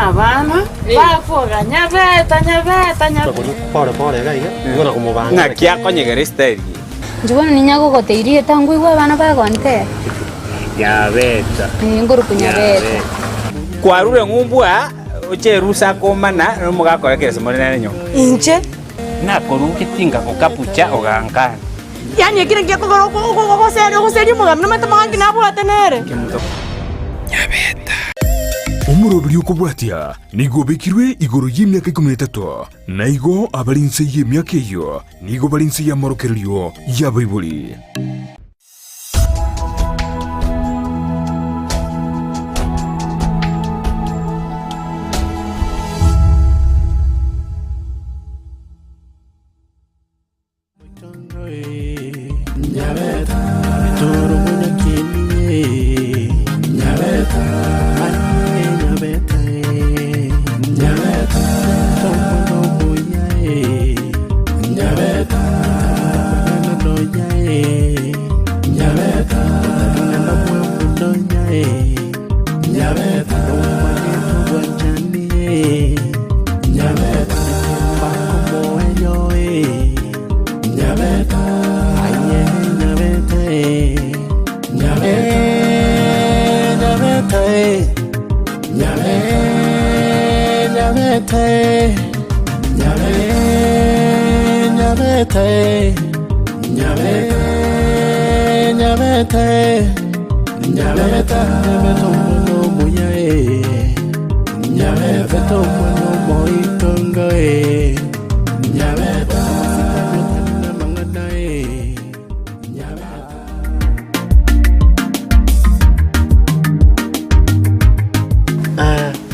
abana bakoga Nyabeta, Nyabeta, Nyabeta. Pore pore iga iga, nigo na komobanga. Ng'aki akonyegera esitari eye? Inche bono ninya gogotebiria rieta nkoigwa abana bagontera. Nyabeta. Ee, nkorokwa Nyabeta. Kwarure ng'umbu aa, oche erusa akomana nomogaka oye kerese more nere nyomba. Inche. Nakorugetie ngagokabucha ogankana. Yaani ekero gekogera ogoseria omogambi nomanyete amang'ana ki nabwate nere. Omoroberi okobwatia nigo obekirwe igoro y'emiaka ikomi na etato, na igo abare inse y'emiaka eyio nigo bare inse y'amorokererio y'abaibori.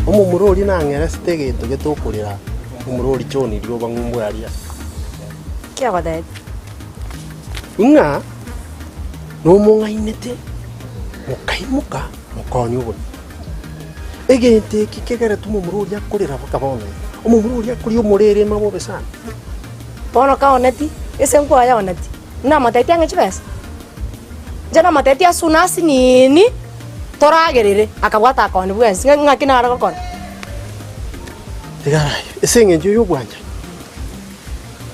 Omomura oria nang'eresete egento getokorera omomura oria John rioba ng'umbu aria. Ki agotebia? Ng'a nomong'ainete, mokaimoka, mokonya oborimo. Egento eki kegerete omomura oria akorera mpaka bono iga. Omomura oria akoria omorere mabobe sana. Bono kaoneti, ase nkwayaoneti, namotebetie ang'e chibesa? Inche namotebetie asune asinini, toragerere, akabwata akaoni bwensi, ng'a ng'aki nare gokora? Tiga araye, ase eng'encho y'obwanchani,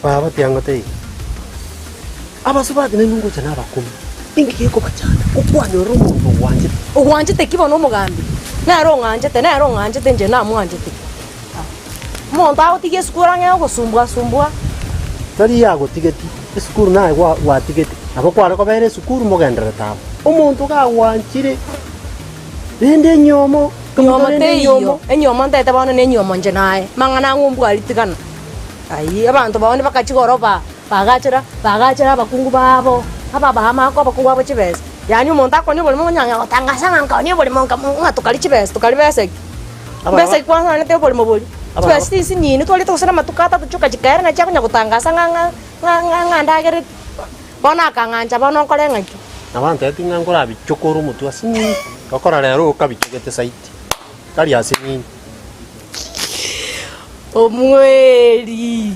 baba tiangotebia. Abasubati nainwe ngocha nabakumu, inki gekobachanda gokwanyorera omonto ogwanchete? Ogwanchete ki bono omogambi? Nere ong'anchete, nere ong'anchete inche namwanchete. Omonto agotiga esukuru ang'e ogosumbua sumbua. Tari yagotigeti, esukuru naye gwatigete, nabo kware kobera esukuru mogendererete amo. Omonto gagwanchire, rende enyomo, Enyomo teiyo, enyomo ntaete bono na enyomo inche naye, mang'ana ang'o mbwari tigana. Ayio, abanto baone bakachigoroba. Bagachera, bagachera abakungu babo, ababaamako abakungu babo chibesa. Yaani omonto akonia oborimo onye ang'e gotangasa ng'a nkaonia oborimo nka ng'a tokaria chibesa, tokaria besa ki? Besa ki kwanyorete oborimo boria? Chibesa chinsi nyinyi twariete gose na amatuko atato chioka chikaera nachi akonya gotangasa ng'a ng'a ng'a ng'a ng'a ndagereti. Bono akang'ancha bono nkore ng'aki? Nabo antebetie ng'a nkorabichokore omotwe ase nyinyi, gokora rero okabichogete saiti, tari ase nyinyi. Omweri.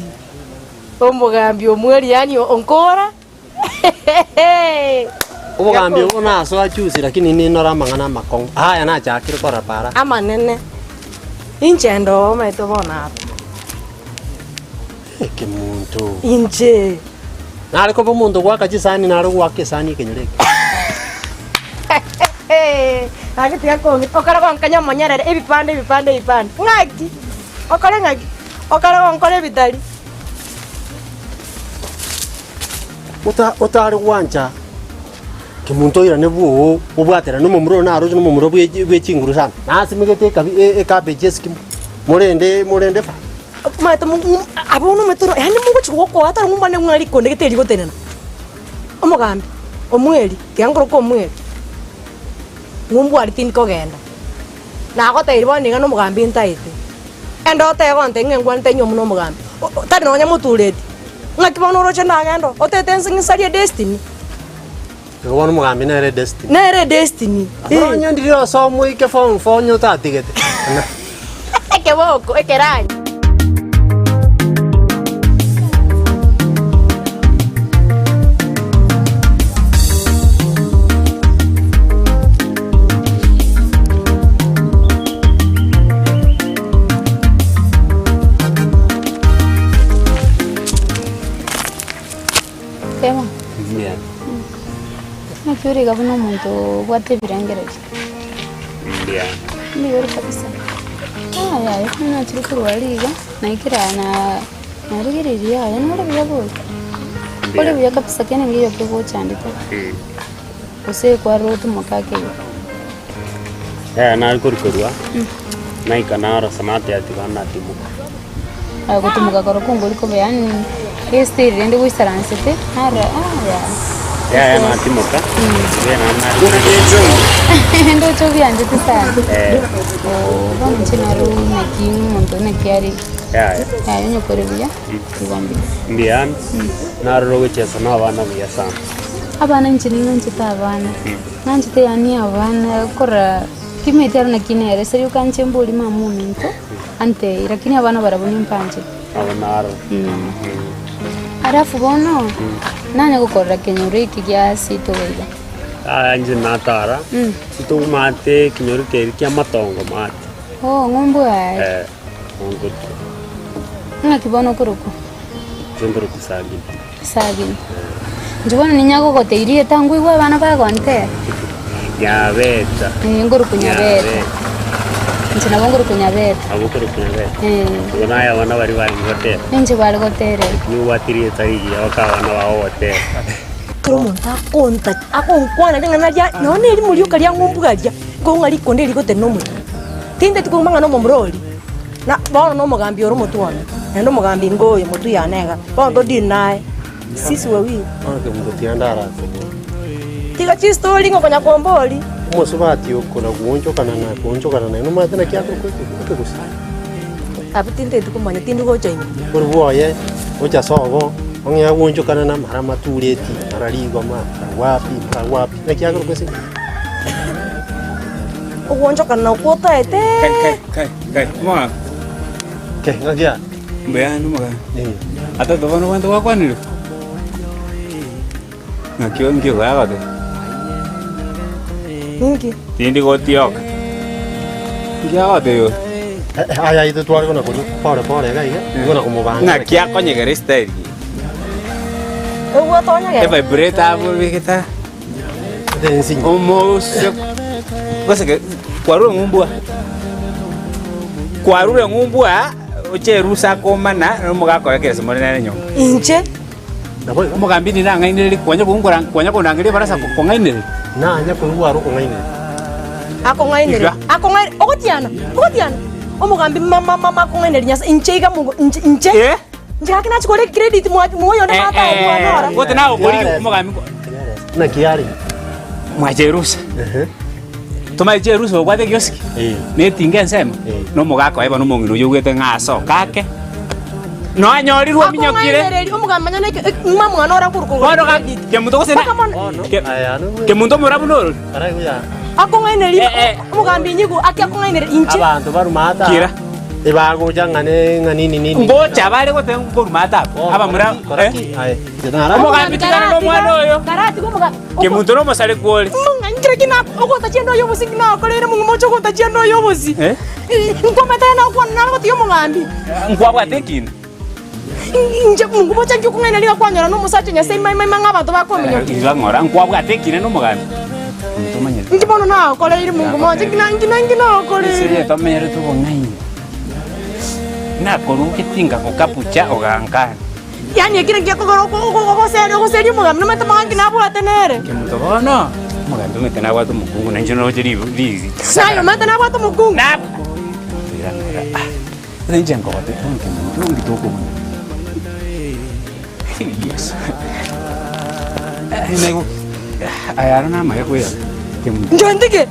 Omogambi omweri yaani onkora Obogambi obo nasoa juzi lakini ninore amang'ana amakong'u. Aya nachakire korora para. Amanene. Inche ndo omanyete bono aba. Ekemonto. Inche. Nare koba omonto goaka chisani nare goaka esani ekenyoro eke. Gaki tiga kong'ita. Okore gonkanya omonyerere ebipande ebipande ebipande. Ng'aki? Okore ng'aki? Okare gonkora ebitari. Ota otare gwancha kemonto oirane bwoo obwaterane nomomura oyo naroche nomomura bwe bwe chinguru sana. Nasimegete ekabi e ecabbage esikimo, morende morende fa. Omanyete mo mo abwo nomanyete oro yaani mogochi gokoa tari ng'o mbane ng'a rikonde gete rigotenena. Omogambi, omweri, tiga nkoroke omweri, ng'o mbware tindi kogenda. Nagotebirie bono niga nomogambi ntaete. Endoto egontebia ng'a engwanete nyomwa nomogambi, tari nonya motureti. Ng'aki bono oroche ndagende oo? Otete nse ng'isarie destiny. Igo bono omogambi nere edestiny. Nere edestiny, Ase onye ndiri osoma oike form four onye otatigete. Ekeboko, ekeranya. Teba. Mbuya. Naki ore iga buna omonto obwate ebirengererio? Mbuya. Mbuya ore kabisa. Ah yaya ekero nachire korwa aria iga, naikire aa na narigereirie yaya nore buya bori? Ore buya kabisa kende nkeiyo kegochandete, gose kwarora otomoke ake iga. Yaya nare korwa korwa, naika narosa nateba tiga natimoka. Aye gotumoka korokwo nkori kobe yaani estiri rende goisaransete narora ah yaya. Yaya natimoka, tiga naende nare Ndoche obianchete sana. Eh. Oh, bono inche naro naki omonto naki are. Yaya. Yaya onye kore buya, igo mbuya. Mbuya, narora ogochesa na abana buya sana. Abana inche ning'anchete abana, ng'anchete yaani abana korora timanyeti aro naki nere, ase rioka inche mbori mama ominto. Ante, lakini abana barabwo nimpanchete. Nabo naro. Alafu bono, nanye gokorera kenyoro eke gia seito iga. Yaya inche natara, ntogumate ekenyoro keria kia amatongo mate. Oh, ng'umbu aye. Eh, ng'umbu. Ng'aki bono okorokwa? Inche nkorokwa Sagini. Sagini. Inche bono ninya gogotebi rieta nkoigwe abana bagontera. Nyabeta. Eh, nkorokwa Nyabeta. Inche nabo nkorokwa Nyabeta. Nabo okorokwa Nyabeta. Eh. Igo naye abana baria barenge gotera. Ninche bare goterera. Nigo obwate rieta rigiya mpaka abana bao gotera. Ekero omonto akonta agonkwana ring'ana ria nonya na erimo rioka ria ng'umbu aria, nkong'a rikonda eri gotenena omotwe. Tinteti kogima ng'a nomomura oria, na bono na omogambi ore omotwe one, naende omogambi ngoyo motwe yane iga, bono todili naye. Sisi wawili. Bono kemunto tiga ndarakobua. Tiga chistori ng'a okonya komboria. Omosubati okona goonchokana na goonchokana naye nomanyete naki akorokwa ekegusii. Abwo tinteti komanya tindi gocha ime. Korwa bwoye gocha sobo ong'ea goonchokana na mara amatureti mara rigoma mara wapi mara wapi naki akorokwa ase. Ogoonchokana okwo otaete. Kai kai kai kai omogaka. Ke ng'aki aa. Mbuya ande omogaka. Ata bono abanto gwakwanire? Naki onki ogagote? Ninki? Tindi gotioka. Nki agote igo? Aya aito tware kona koria pore pore iga iga, nigo na komobanga. Ng'aki akonyegera estyle eye? Ogwo otonyegera? Evibrator abwo obegete aa. Ensinyo. Omosio gose ke kwarure ng'umbu aa, kwarure ng'umbu aa oche erusa akomana na omogaka oye kera more nere nyomba. Inche. Naboigo. Omogambi ninde ang'ainereria kwanya kongora kwanya kondangeria ebarasa kong'ainereria. Nanya koigwa are okong'ainereria. Akong'ainereria, Iga. akong'aine ogotiana, ogotiana, omogambi mama mama akong'ainereria Nyasae, inche iga mongo inche inche. Eh. Inche gaki nachia kore ecredit mwa mwa oyonde matae mwanora. Gote nagokorigi omogambi Naki are? Mwacha erusa. Tomaete erusa obwate egiosiki, na etinga ensemo, na omogaka oye bono omong'ina oyio ogwete ng'a asoke ake, noanyorirwe ominyokire. Akong'ainereria omogambi manya neke ng'a mwana ore akorokwa Bono gaki credit. kemunto gose na Mpaka bono kemunto omorabu norori? Akong'ainereria omogambi inyigo ake akong'ainereria inche. Abanto barumate aa. Kira. Ebagocha ng'a ne ng'a nini nini. Ngocha bare gose nkorumate abwo, abamura Kora eh? ki? Aye. Nara. Omogambi tigana na omwana oyo. Karatiga omogambi. Kemunto nomosareka ore. Ng'a nkere ki na ogontachia endo y'obosi nki nakoreire mong'ina oche ogontachia endo y'obosi. Eh? Nkomete nakwana nare gotiga omogambi. Nkwabwate ekina. Inche mungu mocha nki okong'aina riga kwanyora nomosacha Nyasae ima ima ima ng'a abanto bakominyokia. Iga ng'ora nkwabwate ekina nomogambi. Tomanyete. Inki bono nagokoreire mungu mocha nki na nki na nki nagokoreire. Ase tomenyerete obong'aini. Nakorugetie ngagokabucha ogankana. Yaani ekero ngiakogera ogoseria ogoseria omogambi nomanyete amang'ana nki nabwate nere. Kemunto bono, omogambi omanyete nabwate omokungu nainche noroche ribi. Naye omanyete nabwate omokungu. Toirana ah. Ase inche nkogotebia bono kemunto onki tokobuna. Yeso. Aya aro namaya koyana kemunto. Inche ntige.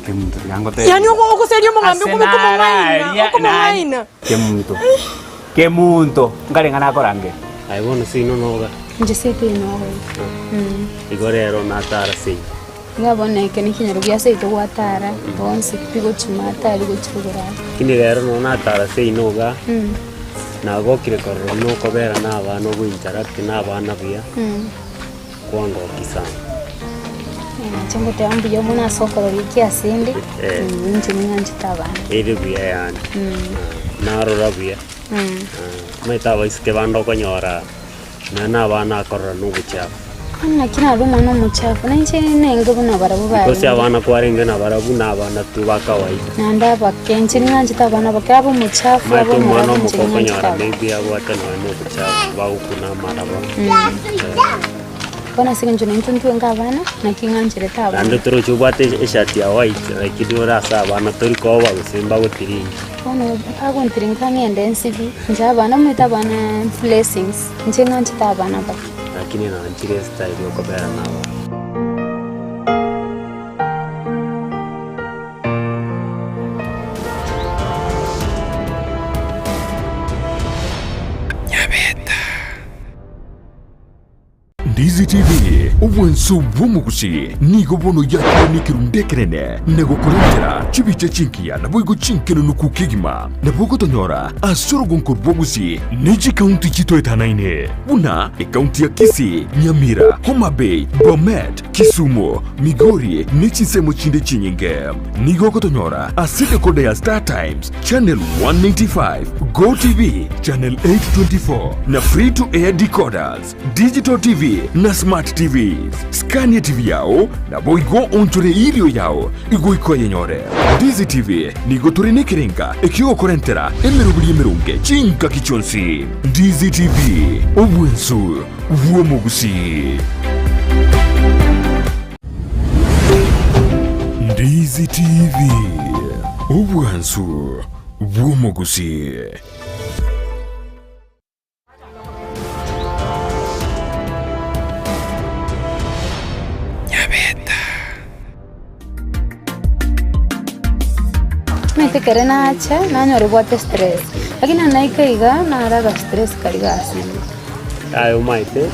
Kemunto tiga ngotebie. Yaani ogoseria omogambi Ase okomong'aina, nararia okomong'aina. Kemunto. Kemunto nkarenge nakorangeria. Aye bono seino noga. Inche seito noga. Igo rero natara seino. Iga bono eke nekenyoro gia seito gwatara bonsi pi gochia matari gochia rogoro aa. Lakini rero nonya natara seino iga, nagokire korora buna okobera na abana ogointeract na abana buya, kwangokia sana. Inche ngoteba mbuya mono ase okororia ekia ase inde, inche ning'anchete abana. Ere buya yaani, narora buya, omanyete abaiseke bande okonyora. Nonya na abana akorora na obochafu. Naki nabe omwana omochafu, na inche nenge buna barabwo Because barenge. abana kwarenge nabarabwo na abana tu ba kawaida. Naende abake, inche ning'anchete abana abake, abe omochafu, Omanyete abe omwana omorabu, inche omoke ning'anchete okonyora abake. maybe abwate nonya na obochafu, bagokuna amaraba. Bono ase eng'encho naintwe ntwenke abana, naki ng'ancherete abana. Naende toroche obwate eshati ya white lakini ore ase abana tori koba gose mbagotiringi. Bono bagontiringa ng'ende nsibi, inche abana omanyete abana blessings, inche ng'anchete abana bake. Lakini nanchire estyle yokobera na abana. Ndizi TV, obwanso bw'omogusi, nigo bono yakire nekerundu ekenene na gokorentera chibicha chingiya naboigo chinkenenuku kegima. Nabo ogotonyora ase orogonko rw'obogusi ne chikaunti chitoetanaine buna ekaunti ya Kisii, Nyamira, Homa Bay, Bomet, Kisumu, Migori ne chinsemo chinde chinyinge. Nigo ogotonyora ase decoder ya Star Times, Channel 195, Go TV, Channel 824 na Free to Air decoders. Digital TV na Smart TVs. Skania TV yao naboigo onchore erio yao igoika oyenyore. Ndizi TV nigo tore nekerenga ekiogokorentera emeroberi emeronge chingaki chionsi. Ndizi TV, obwensu bw'omogusii. Ndizi TV, obwansu bw'omogusii. Omanyete ekero nacha nanyora obwate stress, lakini naika iga naro agastress karia gasirire. Aye omanyete,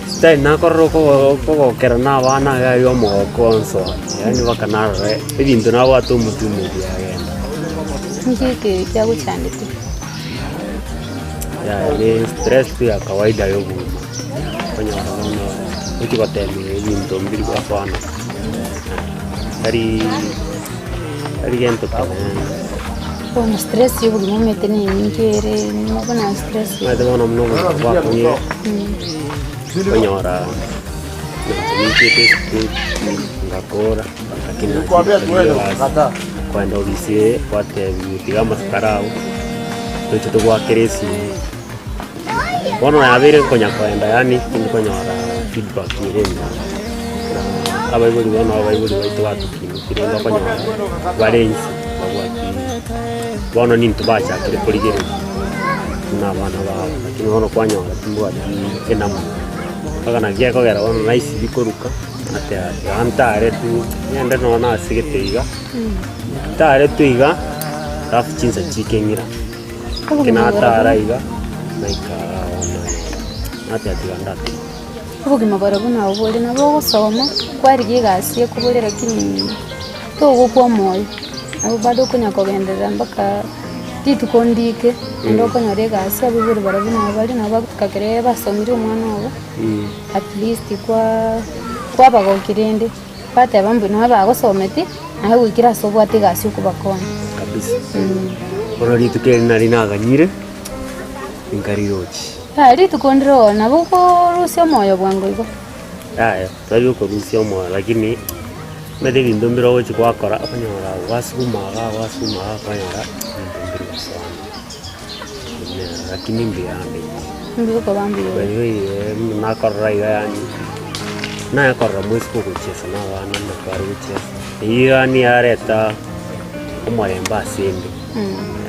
style nakorora okogo okogokera na abana iga aye omogoko onsi yaani mpaka narora ebinto nabwate omotwe ime biagenda. Nki eke kiagochandete? Yaya ne stress tu ya kawaida ya obogima, okonyora bono gochi gotemia ebinto mbiri gosoana, tari tari gento kenene. Bono stress ya obogima omanyete na enyinge ere buna stress. Omanyete bono buna obogima bwakong'ire, okonyora ninche ninchiete esukuru ngakora lakini nachire egasi, kogenda ofisi gwatebiwa tiga amasukari ago. Toche togoakera esimi, bono yabeire nkonya koenda yaani tindi konyora feedback ere engiya, na abaibori bono abaibori baito batokinokire bakonyora bare inse babwati bono nintwe bachakire korigereria buna abana babo, lakini bono kwanyora timbwati enamna, mpaka naki gekogera bono naisibi koruka nateba tiga ntare tu ngende nonya na ase gete iga. Ntaretwe iga, alafu chinsa chikeng'ira, eki natara iga, naika bono nateba tiga ndate. Obogima bore buna obwo bore nabo ogosoma, kwarigia egasi ekobore lakini togokwa omoyo, nabo bado okonya kogenderera mpaka rituko ndike, naende okonyora egasi abaibori barabwo nabo bare nabo bagotuka ekere basomire omwana obo, at least kwa kwabagokia rende. Bateba mbuya nonya bagosometi, naye goikera ase obwate egasi okobakonya. Kabisa. Bono rituko eri nari naganyire, nkarirochi. Yaya rituko ndire oo nabo okorusia omoyo bwango igo. Yaya, tari okorusia omoyo lakini omanyete ebinto mbire ogochi gwakora okonyora gwasuguma igaa gwasuguma igaa okonyora ebinto mbiri gosoana. Lakini mbuya ande. Mbuya okoba mbuya ore. By the way nakorora iga yaani naye korora mwesike ogochiesa na abana buna tware gochiesa, eyio yaani yareta omorembe ase ende,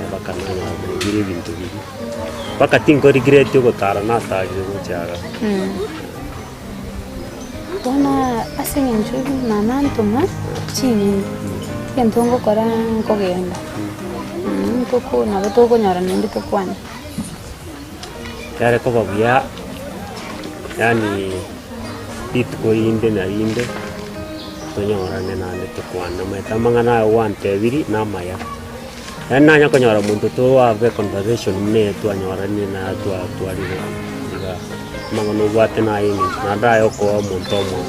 mpaka nanyora buna bire ebinto biria, mpaka tinko regret ogotara natarire gocha igaa. Bono ase eng'encho mama antoma chinyeni, egento ngokora nkogenda, nkoko nabo tokonyora naende tokwane. Yare koba buya, yaani rituko rinde na rinde tonyorane naende tokwane, omanyete amang'ana aya gwantebirie namaya. Yaani nanya konyora monto toabe econversation buna eye twanyoranire naye twatwarire igaa, amang'ana obwate naye eng'encho naende aye okoa omonto omoyo.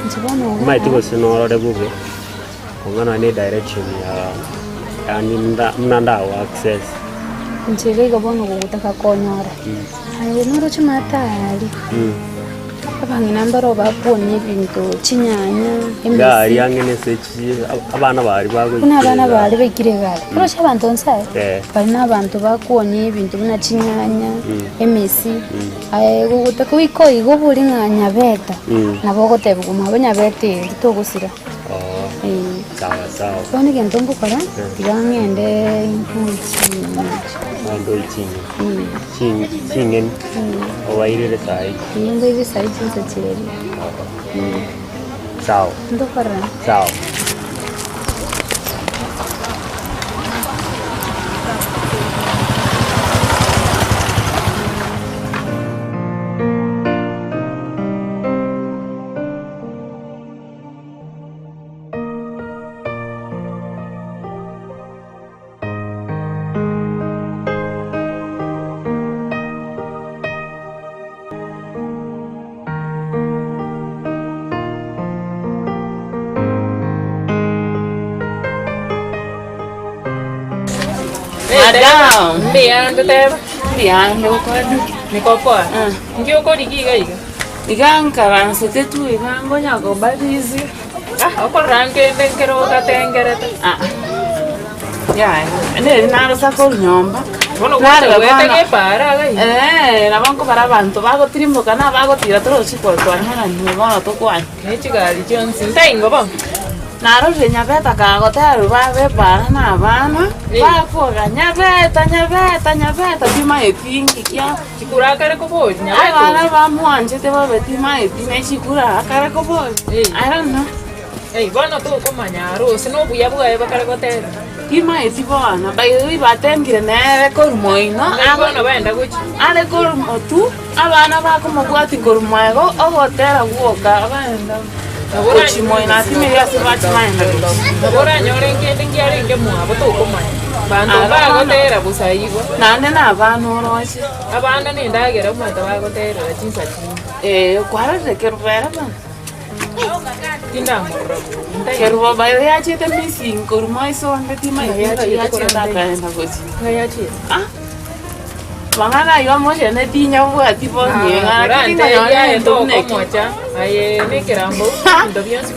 Inche bono iga Omanyete gose norore bobe, kong'ana ne edirection ya yaani muna buna ndago access. Inche iga iga bono gogotaka konyora, aye noroche maate aria, abang'ina mbaro bakuonia ebinto, chinyanya, Iga aria emesi. ang'e na ase chi abana baria bagoikire Buna abana iga. baria baikire iga aria, oroche abanto onsi aya, Eh. bari na abanto bakuonia ebinto buna chinyanya, emesi, aye gogotaka goika iga obori ng'a nyabeta, nabo ogotebiwa mwabo nyabeta eri togosira. Oo. Eh. Sawa sawa. Bono egento ngokora, tiga ng'ende nkochinywa. Ng'ende ochinywe. Chi- Ching'eni obairere saii. Ee, mbaire saii chinsa chiria. Sawa. Ntokorora. Sawa. Madam. Mbuya toteba. Mbuya ngokwana. Niko poa. Nki okorigia iga iga? Iga nkaransete tu iga ngonya kobarizi. Ah, okorora nkende nkere ogatengerete. Ah. Yaya, nere narosa korwa nyomba. Bono Narora gocha bono. goetega epaara iga iga. Eh, nabo nkobara abanto bagotirimboka na abagotira torochi twanyoraniwe bono tokwane. Ne chigari chionsi. Ntaingo bono. Narorire Nyabeta kagoterwa babe epaara na abana, bakoga Nyabeta, Nyabeta, Nyabeta timaeti inki kia. Chikura akare koboria Nyabeta Abana oria. bamwanchete babe timaeti ne chikura akare koboria. I don't know. Ei, bono tokomanya aro gose nobuya bwaye bakare gotera. Timaeti bono, by the way batengire nere korwa moino, Ngai bono baenda gochia. are korwa motu. Abana bakomobwatia korwa magega ogotera gwoka baenda gochia moino atimire ase bache baenda gochia. Nabo oranyore nkende nkiarenge mwabo tokomanya. Banto mbagotera bosa igo. Naende na abana oroche. Abana na endagera omanyete bagoterera chinsa chinde. Ee, kwarorire kerubo ere bono. Tindamorora bobe. Ntaiyo. Kerubo by the way achiete missing korwa moiso onde timaeti ng'ai achiete akaenda gochia. Ng'ai achiete? Ah. Mang'ana ayio amochene tinyabwati bono lakini nkanyora egento buna ekio.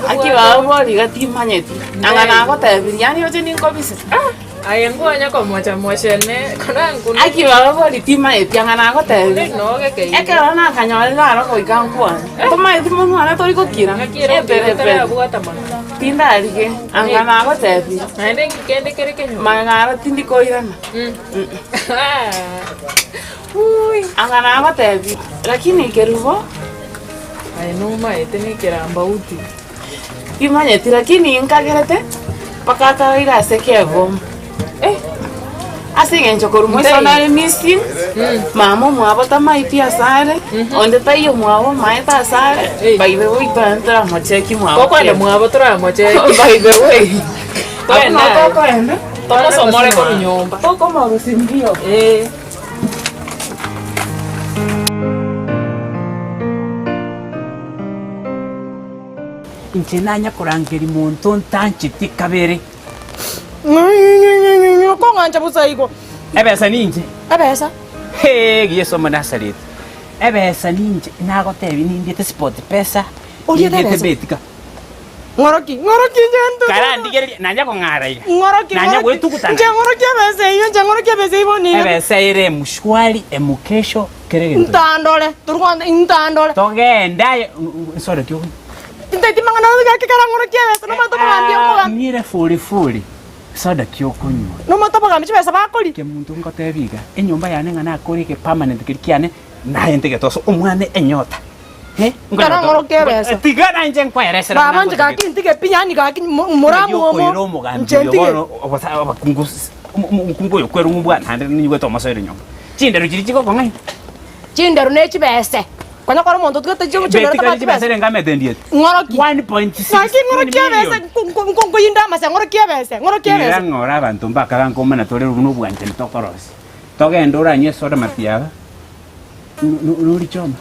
Aki baba bori iga timanyeti, nanga nagotebirie yaani oche ninkobise. Aki baba bori timanyeti anga nagotebirie. Ekero nakanyorire aro goika nkwane, tomaeti monwe one tori gokira, eperepe tindarige, anga nagotebirie. Magega aro tindi koirana. Anga nagotebi, lakini kerubo Aye nomaete nekerambauti. Timanyeti lakini nkagerete mpaka akaira ase kegoma. Eh, ase eng'encho korwa moiso nare missing, mama omwabo tamaeti ase are, onde taiyo mwabo omaete ase are, by the way tware toramocheki mwabo Tokoenda kegoma. mwabo toramocheki. By the way, Toende abwo aye. tokoenda. Tomosomore korwa nyomba. Tokomorusia mbio. Ee. Inche nanya korangeria monto ntancheti kabere. Okong'ancha bosa igo. Ebesa ninche. Ebesa. Hee, Yeso Omonasareti. Ebesa ninche, nagotebia nindiete SportPesa, Oriete nindiete ebesa? Betika. Ng'oroki, ng'oroki inche nto. Karandigererie, nanya kong'ara iga. Ng'oroki, Nanya ng'oroki. gwetugutana. Inche ng'oroki ebesa eyio, inche ng'oroki ebesa eyio bono iga. Ebesa ere emshwari, emukesho, kera egento. Ntandore, tori kwanza intandore. Togende aye, nsore ki okonywa? Tinteti mang'ana onsi gaki kara ng'oroki ebesa, nomanyete omogambi omogambi. Ng'ire furi furi, soda ki okonywa? Nomanyete omogambi chibesa bakori. Kemunto ngotebie iga, enyomba yane ng'a nakore eke permanent keria kiane, naye ntige tosoe omwana enyota. Ekero ng'orokia ebesa. Tiga nainche nkweresere Baba buna inche ngotagete. gaki ntige pi yaani gaki moramu Okoira omo omogambi inche oyo ntige. bono abakungu omokungu oyo okwerwa ng'a mbwana naende ninyigwete omosoeri nyomba. Chinderu chiria chigokong'aina. Chinderu ne chibese. Konya kore omonto otigete chindero Beti kari tabwati chibesa besa. ere ngamete ndiete. Ng'oroki. 1.6 Gaki ng'orokia ebese million. nkoyinda amase ng'orokia ebese ng'orokia Ira ebese. ng'ora abanto mbakaga nkomana tore buna obwanchani tokorosia. Togende oranywe esoda matiaba. Norichoma.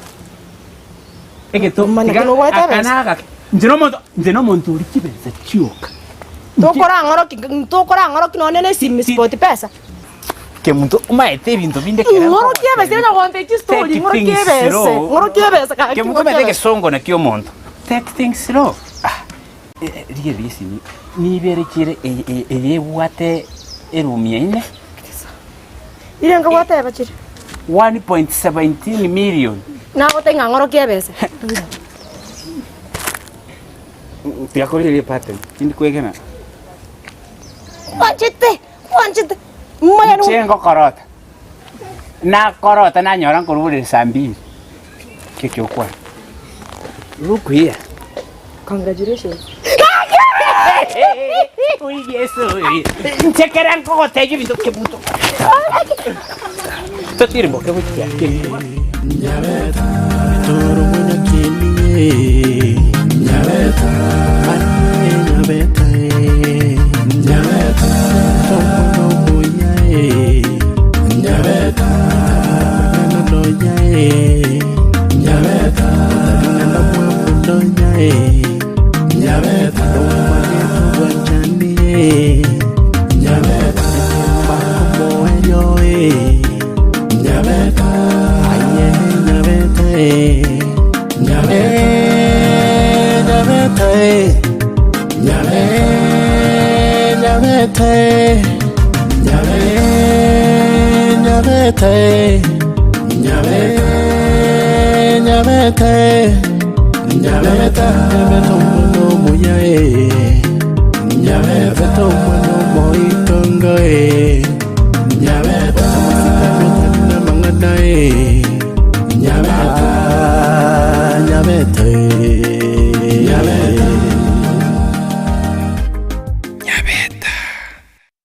Egeto Omanya tiga buna obwate aka ebesa. nagake. Inche nomonto inche nomonto oria chibesa chioka. Tokorang'oroki tokorang'oroki nonye na esimi sport pesa. Kemunto omaete ebinto binde kere Ng'orokia ebese onya gontebia chistory, Take ng'orokia things ebese, slow. ng'orokia ebese gaki, Kemunto ng'orokia omanyete ebese. egesongo nakio omonto. Take things slow. Ah, rigereria esimi, nibere chire eye eye eye ebwate eroom yaine. Irenga gwateba chire? 1.17 million. Nagotebia ng'a ng'orokia ebese. Tiga korigereria epattern, tindi kwegena. Ngwanchete, ngwanchete, moyo Inche ngokorota, nakorota nanyora nkoruborera saa mbili, ekio ekiokwana. Look here. Congratulations. Oi Yeso, oi. Inche kera nkogotebia ebinto kebuto. Totirimboke gochia kegima.